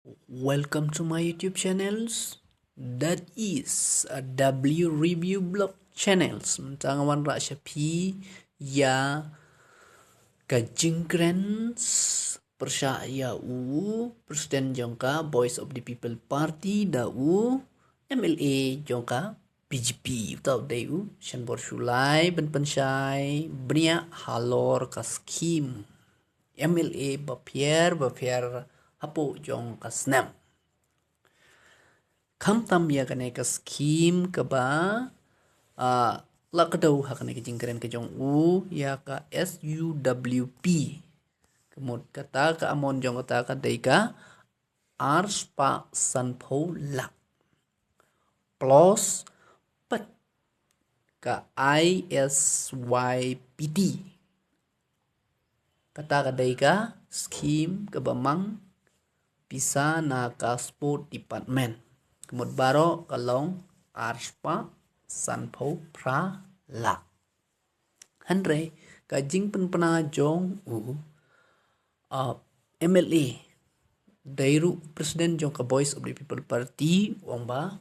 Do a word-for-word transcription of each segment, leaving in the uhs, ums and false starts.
Welcome to my YouTube channels. That is a W Review Blog channels. Mynta nga wanrah sha phi ïa ka jingkren s-, pyrshah ïa u President jong ka Voice of the People Party da u M L A jong ka B J P, uta u dei u Shanbor Shullai, ban pynshai bniah halor ka skim M L A bapher bapher hapoh jong ka snem. Khamtam ïa kane ka skim kaba, ah, la kdew ha kane ka jingkren ka jong u ïa ka S U W P. Ka mut kata ka amount jong kata ka dei ka arspah sanphew lak. Plus pat ka I S Y P T. Kata ka dei ka skim kaba mang pisa na ka Sport Department. Ka mut baroh ka long arspah sanphew phra lak. Hynrei ka jingpynpna jong u, ah, M L A, dei ruh President jong ka Voice of the People Party, u ong ba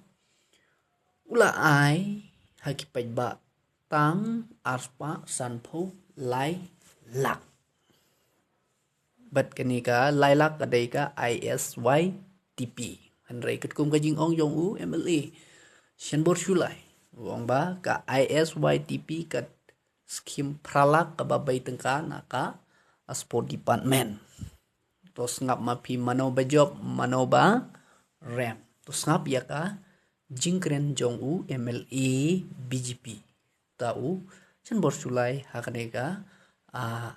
u la ai ha ki paidbah tang arspah sanphew lai lak. Bad kane ka lai lak ka dei ka I S Y T P. Hynrei katkum ka jingong jong u M L A Shanbor Shullai, u ong ba ka I S Y T P ka skim phra lak kaba bei tyngka na ka Sport Department. To sngap ma phi mano ba jop, mano ba rem. To sngap ïa ka jingkren jong u M L A B J P, uta u Shanbor Shullai, ha kane ka, ah,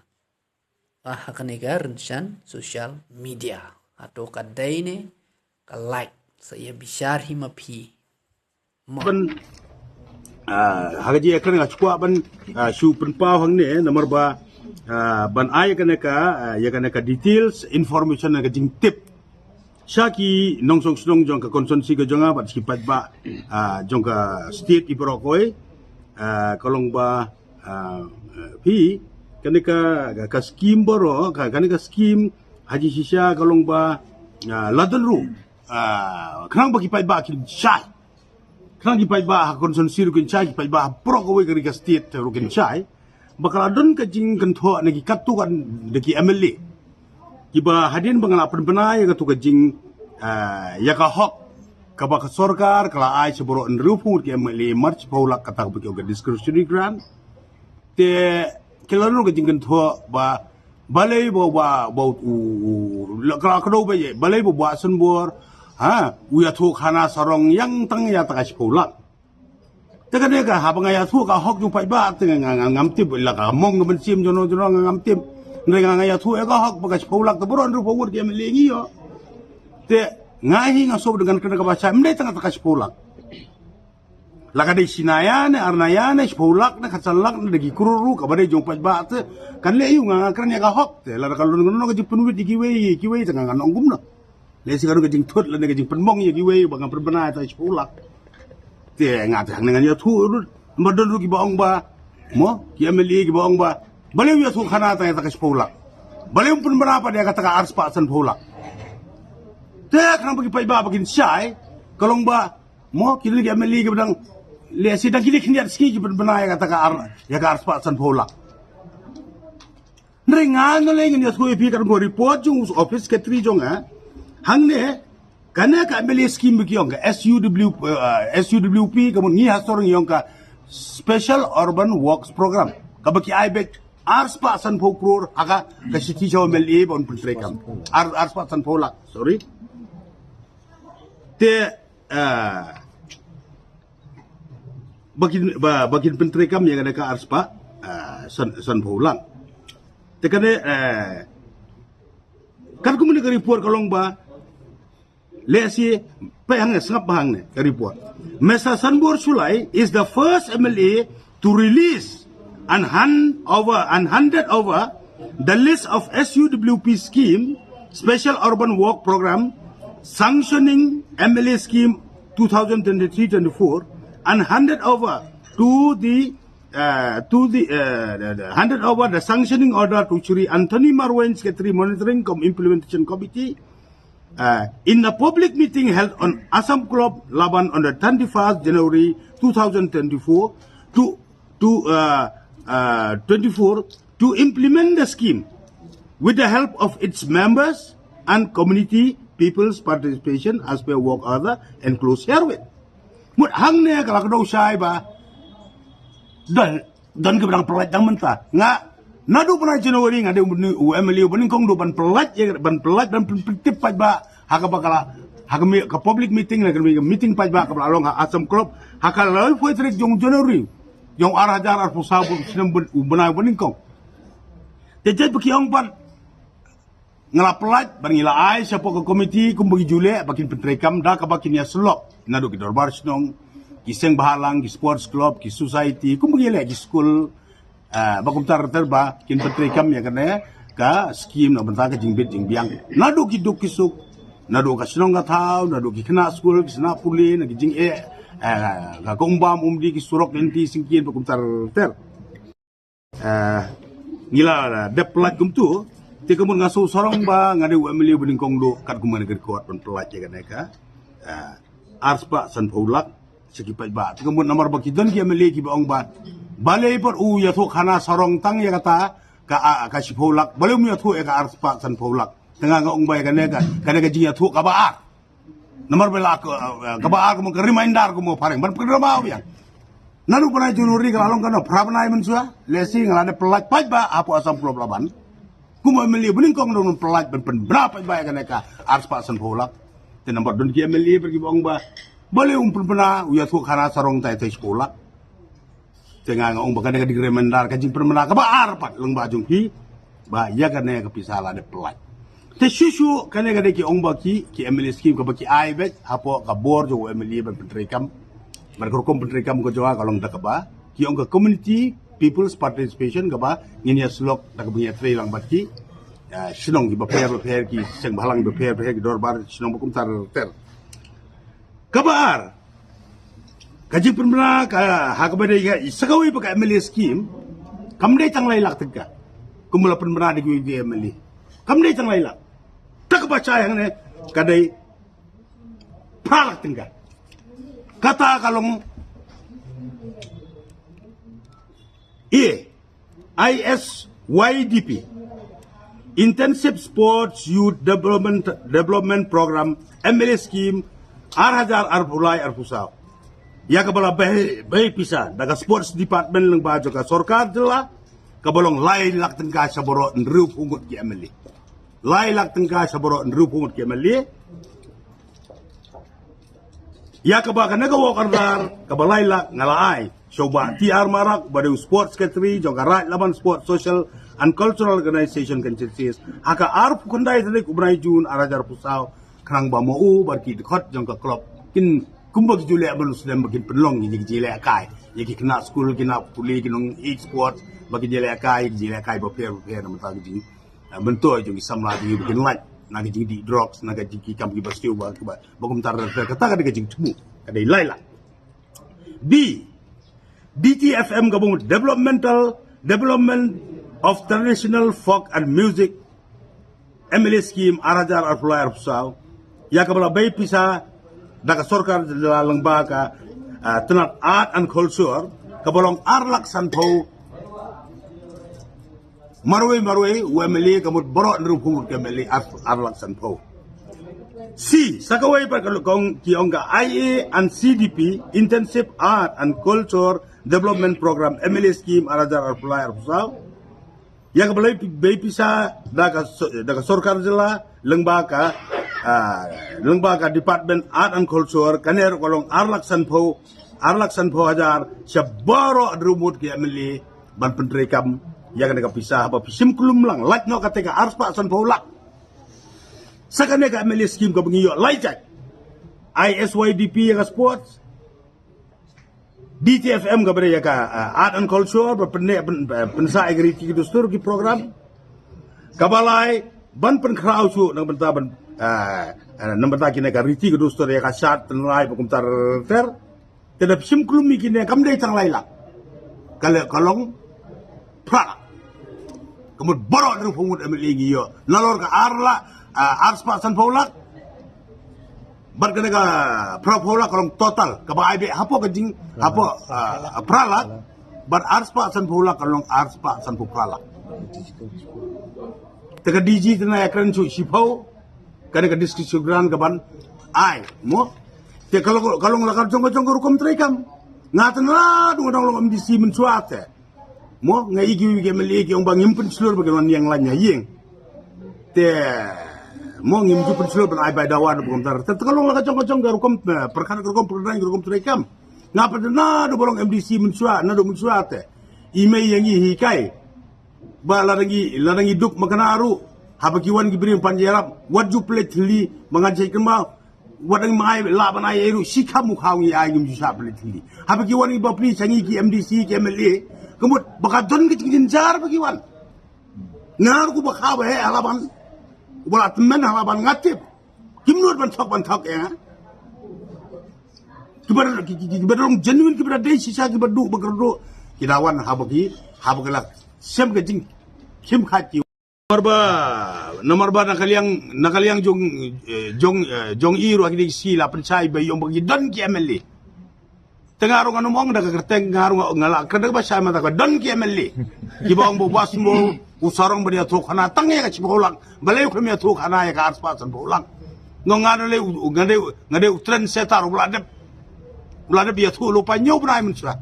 ah, ha kane ka rynsan social media. Hato ka dei ne ka lait? Sa ïa bishar hi ma phi. Mo. Ban, ah, ha ka jingïakren nga shu kwah ban, ah, shu pynpaw hangne namar ba, ah, ban ai ïa kane ka, ah, ïa kane ka details information na ka jingtip sha ki nongshong shnong jong ka constituency ka jong nga bad ki paidbah, ah, jong ka state i baroh kawei, ah, ka long ba, ah, phi, kane ka, ka skim baroh, ka, kane ka skim ha jingshisha ka long ba, ah, la don ruh, ah, khnang ba ki paidbah kin shai. Khnang ki paidbah ha constituency ruh kin shai, ki paidbah ha baroh kawei ka ri ka state ruh kin shai ba ka la don ka jingkynthoh na ki katto katne ki M L A kiba hadien ba nga la pynbna ïa katto ka jing, ah, ïa ka hok kaba ka sorkar ka la ai sha baroh hynriewphew ngut ki M L A, mar shiphew lak kata kaba ki ong ka discretionary grant. Te ki la don ka jingkynthoh ba balei ba, ba, ba u, u, la, ka la kdew ba ïa, balei ba Bah Shanbor, ha, u ïathuh khana sarong ïa tang ïa ta ka shiphew lak. Te kane ka haba nga ïathuh ka hok jong paidbah te nga, nga, nga, ngam tip la ka mong ka mynsiem jong no jong no nga ngam tip. Hynrei nga, nga ïathuh ïa ka hok ba ka shiphew lak te baroh hynriewphew ngut ki M L A ngi ïoh. Te nga hi nga sngewbha ngan kren kaba shai, ym dei tang ta ka shiphew lak. La ka dei shi naya ne ar naya ne shiphew lak ne khatsan lak ne da ki krur ruh kaba dei jong paidbah te kan leh ïa u, nga, nga kren ïa ka hok. Te lada ka long kano kano ka jingpynwit ïa kiwei ïa kiwei te nga, ngan ong kumno. Lehse kano ka jingthut lane ka jingpynmong ïa kiwei ba ngan pynbna ïa ta shiphew lak. Te nga te hangne ngan ïathuh ruh. Ba don ruh kiba ong ba, mo, ki M L A kiba ong ba balei u ïathuh khana ta ïa ta ka shiphew lak. Balei um pynbna pat ïa kata ka arspah sanphew lak. Te khnang ba ki paidbah ba kin shai, ka long ba mo, ki don ki M L A kiba dang, lehse dang ki leh khyndiat sngi ki pynbna ïa kata ka ar, ïa ka arspah sanphew lak. Hynrei nga ngan leh, ngan ïathuh ïa phi katkum ka report jong u office secretary jong nga. Hangne kane ka M L A scheme ba ki ong ka S U W, eh, S U W P, ka mut ngi ha Shillong ngi ong ka Special Urban Works Program, kaba ki ai beit arspah sanphew klur ha ka, ka shithi jong u M L A ba un pyntreikam. Ar, arspah sanphew lak, sorry. Te, ah, ba kin, ba, ba kin pyntreikam ïa kane ka arspah, ah, san, sanphew lak. Te kane, eh, katkum kane ka report ka long ba, lehse, peit hangne, sngap ba hangne ka report. Mister Shanbor Shullai is the first M L A to release and hand over, and handed over the list of S U W P scheme, Special Urban Work Program, sanctioning M L A scheme two thousand twenty-three twenty-four, and handed over to the, uh, to the, uh, the, the, handed over the sanctioning order to Shri Anthony Marwein, Secretary Monitoring cum Implementation Committee, Uh, in the public meeting held on Assam Club Laban on the twenty-first January two thousand twenty-four to, to uh, uh, twenty-four, to implement the scheme with the help of its members and community people's participation as per work order enclosed herewith. Mut hangne ka la ka dau shai ba don, don ki ba dang pynlait dang mynta. Nga naduh bnai January nga dei u M L A u ba nyngkong duh ban pynlait, ban pynlait ban pyn-, pyntip pat ba ha kaba ka la, ha ka mi-, ka public meeting, la ka mi-, meeting pat ba ka ba la long ha Assam Club ha ka laiphew tarik jong January jong ar hajar arphew saw, snem ban, u bnai u ba nyngkong. Te jait ba ki ong pat nga la pynlait bad ngi la ai shapoh ka komiti kumba ki ju leh ba kin pyntreikam da kaba kin ïasyllok naduh ki dorbar shnong, ki seng bhalang, ki sports club, ki society, kumba ki leh ki skul, eh, ba kumta ter ter ba kin pyntreikam ïa kane ka skim na bynta ka jingbit jingbiang naduh ki duk ki suk, naduh ka shnong ka thaw, naduh ki khynnah skul, ki khynnah pule, na ki jingeh, eh, ka ka umbam umdi, ki surok lynti syngkien ba kumta ter ter. Eh, ngi la, eh, dep pynlait kumtu. Te ka mut nga shu sarong ba nga dei u M L A ba nyngkong duh kat kumba nga record ban pynlait ïa kane ka, eh, arspah sanphew lak sha ki paidbah. Te ka mut namar ba ki don ki M L A ki ba ong ba balei pat u ïathuh khana sarong tang ïa kata ka, ah, ka shiphew lak, balei um ïathuh ïa ka arspah sanphew lak. Te nga nga ong ba ïa kane ka, kane ka jingïathuh kaba ar. Namar ba la ka, eh, kaba ar ka mut ka reminder ka mut phareng ban pynrama u biang. Naduh bnai January ka la long kano phra bnai mynshuwa, lehse nga la dep pynlait paidbah hapoh Assam Club Laban. Kumba M L A ba nyngkong don pynlait ban pynbna paidbah ïa kane ka arspah sanphew lak. Te namar don ki M L A ba ki ba ong ba balei um pynbna, u ïathuh khana sarong tai tai shiphew lak. Te nga nga ong ba kane ka dei ka reminder, ka jingpynbna kaba ar pat lyngba jong ki ba ïa kane ka pisa la dep pynlait. Te shuh shuh kane ka dei ki ong ba ki, ki M L A scheme kaba ki ai beit hapoh ka bor jong u M L A ban pyntreikam. Bad ka rukom pyntreikam ka jong ka long da kaba ki ong ka community people's participation kaba ngin ïasyllok da kaba ngin ïatrei lang bad ki, eh, shnong kiba pher bapher, ki seng bhalang bapher bapher, ki dorbar shnong ba kumta ter ter. Kaba ar, ka jingpynbna ka ha kaba dei ka sa kawei pat ka M L A scheme kam dei tang lai lak tyngka. Kumba la pynbna da kiwei de M L A, kam dei tang lai lak. Ta kaba shai hangne ka dei phra lak tyngka. Kata ka long A, I S Y D P, Intensive Sports Youth Development, Development Program, M L A Scheme, ar hajar arphew lai arphew saw. Ïa kaba la bei, bei pisa da ka Sports Department lyngba jong ka sorkar jylla, kaba long lai lak tyngka sha baroh hynriewphew ngut ki M L A. Lai lak tyngka sha baroh hynriewphew ngut ki M L A. Ïa kaba kane ka work order kaba lai lak nga la ai sha u Bah T R Marak, ba dei u Sports Secretary jong ka Raid Laban Sports Social and Cultural Organization, kan Churches, ha ka arphew khyndai tarik u bnai June ar hajar arphew saw, khnang ba ma u bad ki dkhot jong ka club kin kumba ki ju leh ban u snem ba kin pynlong ïa ki jingïalehkai ïa ki khynnah skul, khynnah pule, ki nong ïeit sports, ba ki jingïalehkai, ki jingïalehkai bapher bapher na bynta ki jing, eh, myntoi jong ki samla jong ngi ba kin lait na ki jingdih drugs, na ki jing ki kam kiba siew ba, ba, ba kumta ter ter. Kata ka dei ka jingthmu, ka dei lai lak. B, D T F M kaba mut Developmental, Development of Traditional Folk and Music, M L A Scheme, ar hajar arphew lai arphew saw. Ïa kaba la bei pisa da ka sorkar jylla lyngba ka, ah, tnat Art and Culture, kaba long ar lak sanphew. Marwei marwei u M L A ka mut baroh hynriewphew ngut ki M L A ar, ar lak sanphew. C, sa kawei pat ka long ki ong ka I A and C D P, Intensive Art and Culture Development Program, M L A Scheme, ar hajar arphew lai arphew saw. Ïa kaba la bei pisa da ka so-, da ka sorkar jylla lyngba ka, ah, lyngba ka Department Art and Culture, kane ruh ka long ar lak sanphew, ar lak sanphew hajar sha baroh hynriew ngut ki M L A ban pyntreikam ïa kane ka pisa. Haba phi shim klum lang, lait noh kata ka arspah sanphew lak. Sa kane ka M L A scheme kaba ngi ïoh lai jait. I S Y D P ïa ka sports, D T F M kaba dei ïa ka, ah, art and culture, ba pynne, pyn-, pyn-, pynsah ïa ka riti ka dustur ki program. Kaba lai ban pynkhraw shuh na ka bynta ban, ah, ah, na ka bynta kine ka riti ka dustur ïa ka shad tynrai ba kumta ter ter. Te da phi shim klum ïa kine kam dei tang lai lak. Ka la, ka long phra lak. Ka mut baroh hynriewphew ngut M L A ngi ïoh. Nalor ka ar lak, ah, arspah sanphew lak. Bad kane ka phra phew lak ka long total kaba ai beh hapoh ka jing, hapoh, ah, phra lak. Bad arspah sanphew lak ka long arspah sanphew phra lak. Te ka D G te na ïakren shu shiphew. Kane ka discretion grant ka ban ai mo. Te ka long, ka long la ka jong ka jong ka rukom treikam. Nga te na du nga dang long M D C mynshuwa te. Mo, nga ïohi ki M L A ki ong ba ngim pynshlur ba kin wan ïeng laiñ ha ïing. Te mo, ngim ju pynshlur ban ai bai dawa da bukom tar. Te ka long la ka jong ka jong ka rukom, eh, pyrkhat ka rukom pyrkhat ka rukom treikam. Nga pat na du ba long M D C mynshuwa, na du mynshuwa te. I mei ïa ngi hikai. Ba lada ngi, lada ngi duk makna ruh. Haba ki wan ki briew pan jyrap. Wat ju plie thylli, ba ngan check kynmaw. Wat dang ma ai lah ban ai ruh, shi kham u khaw ngi ai, ngim ju shah plie thylli. Haba ki wan ngi bapli sha ngi ki M D C ki M L A. Ka mut ba ka don ka jingjynjar ba ki wan. Nga ruh ku ba khaw ba heh ha la ban. Ba la tymmen ha la ban nga tip. Kim nud ban thok ban thok ïa nga. Kiba, ki, ki, ki, kiba long genuine, kiba dei shisha, kiba duh ba kyrduh. Ki da wan haba ki, haba ki la sem ka jing. Kim khat ki Namar ba, namar ba na ka liang, na ka liang jong, eh, jong, eh, jong i ruh ha kine ki sngi la pynshai ba ïoh ba ki don ki M L A. Te nga ruh ngan ym ong da ka kyrteng, nga ruh nga, nga la kren da kaba shai mynta ka don ki M L A. Kiba ong ba u Bah Symboh u sarong ban ïathuh khana tang ïa ka shiphew lak. Balei u khlem ïathuh khana ïa ka arspah sanphew lak. Nga, nga dei u, nga dei, nga dei u trendsetter uba la dep. Uba la dep ïathuh lypa hynñiew bnai mynshuwa.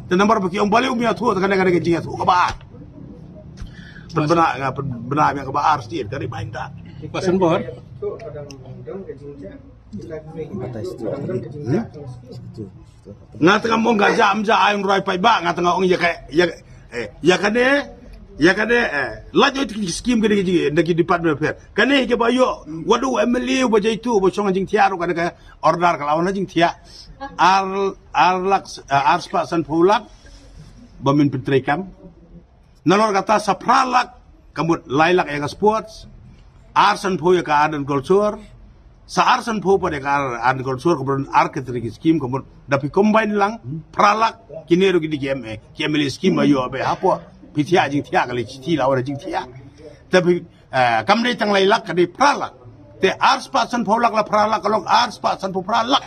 Te namar ba ki ong balei um ïathuh, te kane, kane ka jingïathuh kaba ar. Pynbna, nga pynbna ïa kaba ar sien, ka reminder. Bah Symboh. Hmm? Nga te ngam ong ka jam ja ai roi paidbah, nga te nga ong ïa ka, ïa, eh, ïa kane, ïa kane, eh, lait ïa ki skim kane ki, na ki Department of Health. Kane kaba ïoh, wat u M L A uba jaitu, uba shong ha jingthiah ruh kane ka order ka la wan ha jingthiah. Ar, ar lak, eh, arspah sanphew lak, ba min pyntreikam. Nalor kata sa phra lak, ka mut lai lak ïa ka sports, ar sanphew ïa ka art and culture, sa ar sanphew pat ïa ka art, art and culture, ka mut ar ka three skim, ka mut da phi combine lang, phra lak, kine ruh ki dei ki M A, ki M L A skim ba ïoh ba hapoh, phi thiah jingthiah ka lei shithi la wan jingthiah. Te phi, eh, kam dei tang lai lak, ka dei phra lak. Te arspah sanphew lak la phra lak, ka long arspah sanphew phra lak.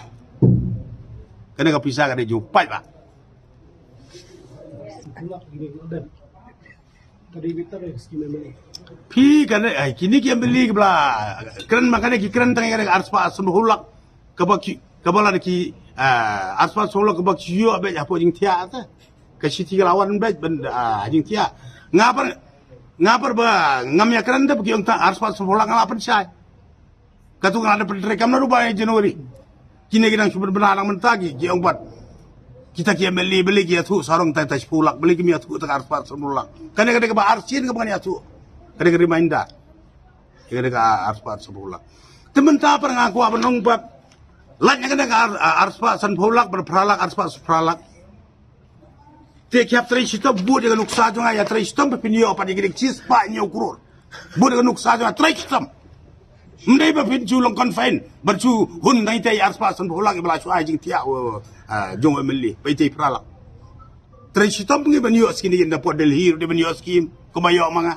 Kane ka pisa ka dei jong u paidbah. Phi kane, ai, kine ki M L A kiba la kren ma kane ki kren tang ïa kane arspah sanphew lak kaba ki, kaba la ki, ah, arspah sanphew lak kaba ki ïoh beit hapoh jingthiah te. Ka shithi ka la wan beit ban, ah, jingthiah. Nga pat, nga pat ba ngam ïa kren te ba ki ong tang arspah sanphew lak nga la pynshai. Katu nga la pyntreikam naduh ba January. Kine ki nang shu pynbna lang mynta ki, ki ong pat. Kita ki M L A balei ki ïathuh sarong tang ta shiphew lak, balei kim ïathuh tang arspah sanphew lak. Kane, kane kaba arsien kaba ngan ïathuh. Kane ka reminder. Kane ka arspah sanphew lak. Te mynta pat nga kwah ban ong pat. Lait na kane ka ar, arspah sanphew lak, bad phra lak, arspah phra lak. Te ki hap trei shitom, bud ïa ka nuksa jong nga ïa trei shitom, ba phin ïoh pat ïa ki dei shispah hynñiew klur. Bud ïa ka nuksa jong nga trei shitom. Ym dei ba phin shu long confine, ba shu hun dang ïa trei arspah sanphew lak, ba la shu ai jingthiah, uh, uh, jong u M L A, ba ïa trei phra lak. Trei shitom ngi ban ïoh skim, ngi na pdeng Delhi ruh dei ban ïoh skim, kumba ïoh ma nga.